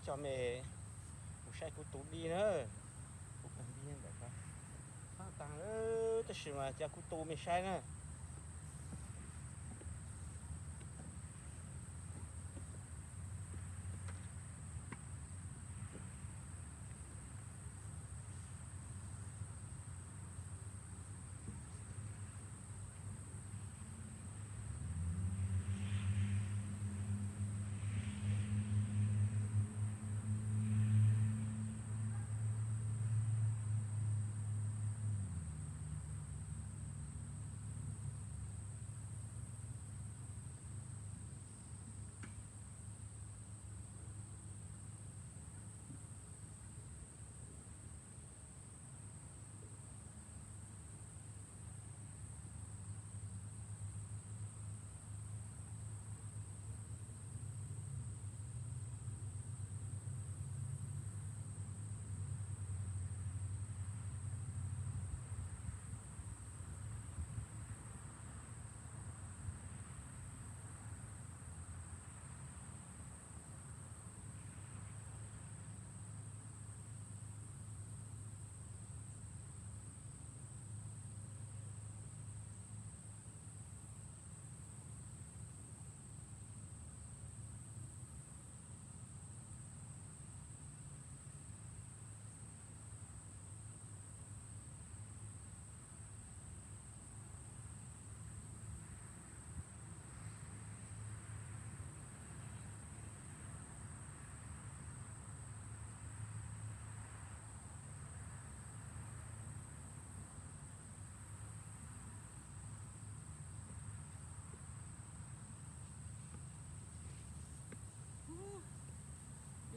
Coj mej mus saib kuv tu dib na. Kuv pag dib ntawm ko fab tag lawm, tab sis mas cia kuv tu mej saib na.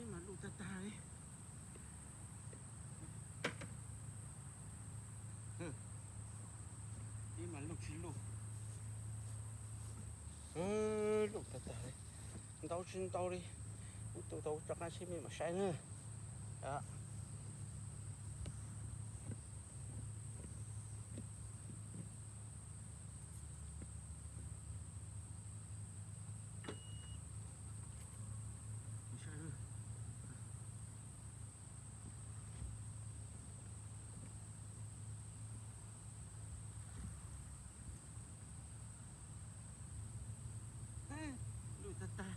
Dib mas luj tag tag li. Dib mas luj tsis luj. Luj tag tag li. Ntau tsis ntau li. Kuv tu tau rov qab seb mej mam saib na. Luj tag tag.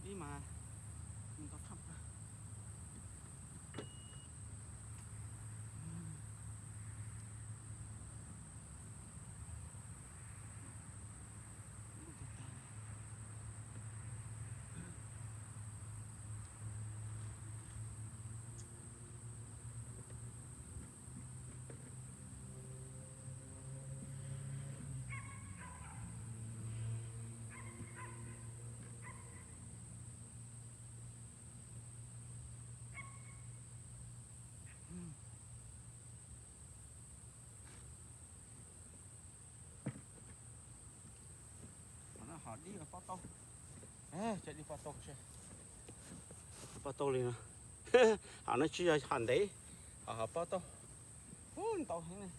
Ib mas mus tau thaj plaws. Ho dib pob tau, cov dib pob tau, pob tau li no. Ho no tsis yog ham ntev, ho ho pob tau, ntau heev ne.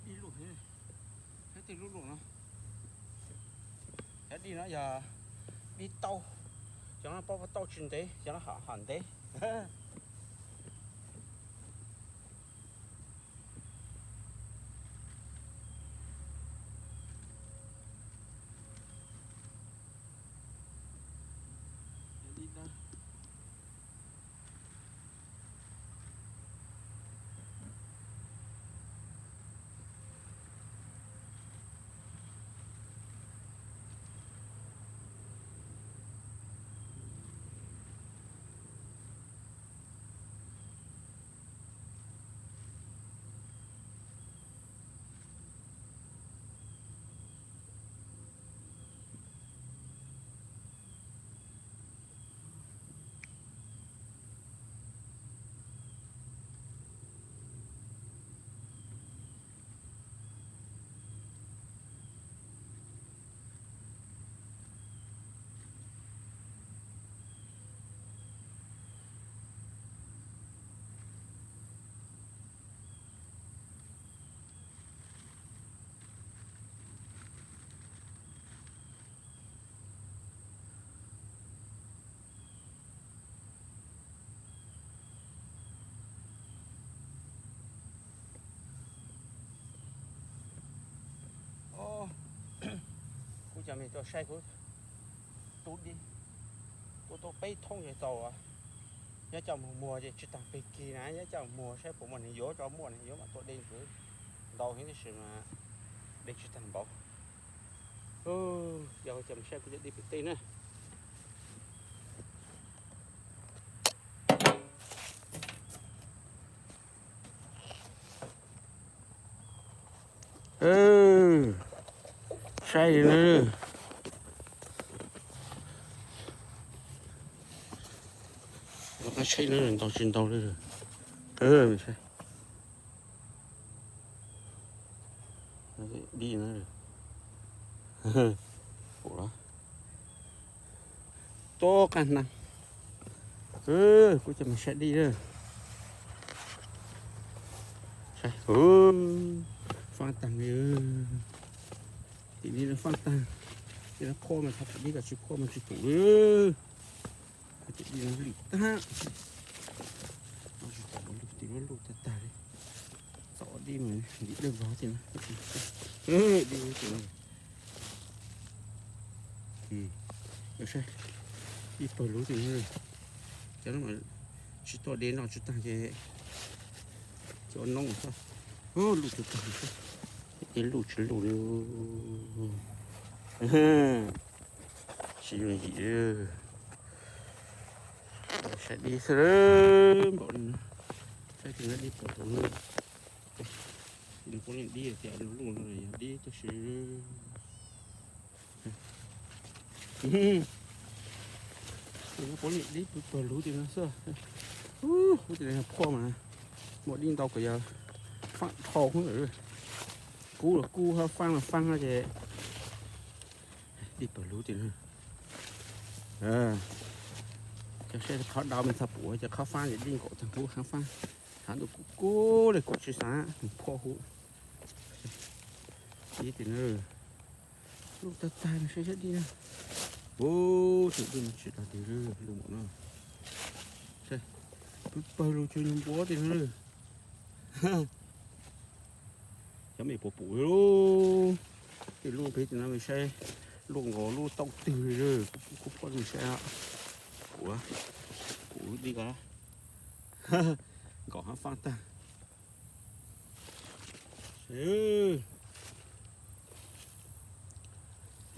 Dib loj heev, thiab tej lub luam no, thiab dib no yog dib tauj, cov no pob tauj tsis ntev, cov no ham ntev. Coj mej tuaj saib kuv tu dib, tu tau peb thoob ces txaus. Nyob coj mus muag ces tsis tag peg kig na, nyob coj muag saib puas muaj neeg yuav, coj muaj neeg yuav mas tua dej ntau heev tab sis mas dej tsis tag npaum. Yog coj mus saib kuv cov dib pem teb na. Saib li na. Saib na, ntau tsis ntau li. Saib dib na. Pum los tuaj qab hnav. Kuv coj mus saib dib na. Faab taag li. Tim dib no faab taag. Tim no khuaj mas thav tim dib, kom tsis khuaj mas tsis pum li. Tim dib no lim tag. Tsis pum lug, tim no luj tag tag li. Txom dib mas lim dawb vog tim no. Dib tim no. Saib, dib pawg lug tim no. Cov no mas tsis tuaj de noj tsis tag ces cov noob xwb. Luj tag tag, luj tsis luj li. Tsis yooj yim li. Saib dib xwb, npaum li no. Saib tim no dib pawg lug. Tim no puav leej dib, tim no luj no yog dib tab sis puav leej dib pawg lug tim no xwb. Ub, tim no yog phuaj mas muaj dib ntau kom yog faab dhau lawm. Kub los kub, hab faab los faab ces dib pawg lug tim no. Cov saib qhov dau mej txhaj pum, cov qhov faab ces dib nkaum tag kub, hab faab. Hab ntuj kub kub le kuv tsis xav mus phuaj huv. Dib tim no. Luj tag tag no, saib saib dib na. Ub, tim dib no tsis dag tiag, luj npaum no. Pawg lug cuag nyuag npua tim no. Cov mej puas pum li. Tej lub pem tim no mej saib, luj nkaus lub tauj twg li, kuv pub phob mej saib. Pum, pum dib ko, nkaum hab faab tag.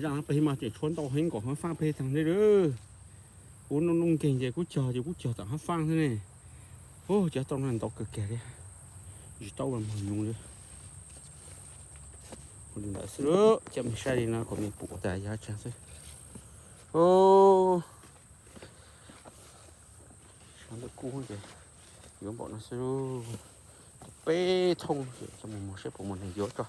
Zaaj no pem mas tseem tshuav ntau heev, nkaum hab faab pem tag li lawm. Kuv nuj nuj nkeeg ces kuv cog ces kuv cog tom hab faab xwb ne. Ub, cov tauj no ntau kawg kiag li, tsis tau mas moog nyoog li. Ua li ntawd xwb, coj mej saib li no kom mej pum tas yog tsaag xwb. Sab ntawm kub ces yuav npaum no xwb. Peb thoob ces coj mus muag saib puas muaj neeg yuav tso.